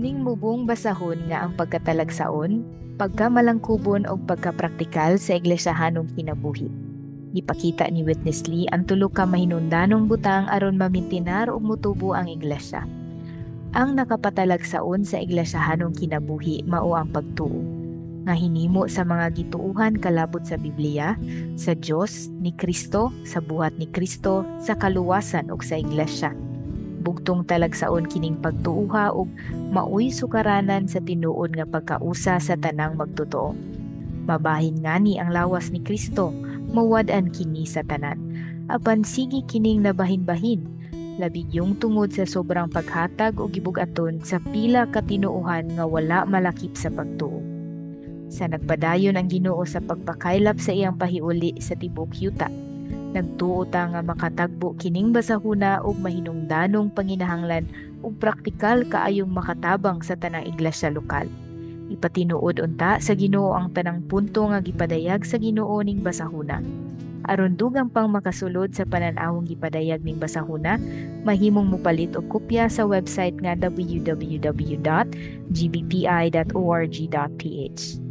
Ning mubong basahon nga ang pagkatalagsaon, pagkamalangkubon og pagkapraktikal sa iglesahanong kinabuhi. Gipakita ni Witness Lee ang tulo ka mahinundanong butang aron mamintinar ug motubo ang iglesia. Ang nakapatalagsaon sa iglesahanong kinabuhi mao ang pagtuo nga hinimo sa mga gituuhan kalabot sa Biblia, sa Dios, ni Kristo, sa buhat ni Kristo, sa kaluwasan ug sa iglesia. Bugtong talagsaon kining pagtuuha ug maoy sukaranan sa tinuod nga pagkausa sa tanang magtotoo. Mabahin ngani ang lawas ni Kristo, mawad-an kini sa tanan. Apan sige kining nabahin-bahin, labi gyung tungod sa sobrang paghatag og gibug-aton sa pila ka tinuohan nga wala malakip sa pagtuo. Sa nagpadayon ang Ginoo sa pagpakaylap sa iyang pahiuli sa tibuok yuta, nagtuo ta nga makatagbo kining basahuna og mahinungdanong panginahanglan ug praktikal kaayong makatabang sa tanang iglesia lokal. Ipatinuod unta sa Ginoo ang tanang punto nga gipadayag sa Ginoo ning basahuna. Aron dugang pang makasulod sa panan-awong gipadayag ning basahuna, mahimong mopalit og kopya sa website nga www.gbpi.org.ph.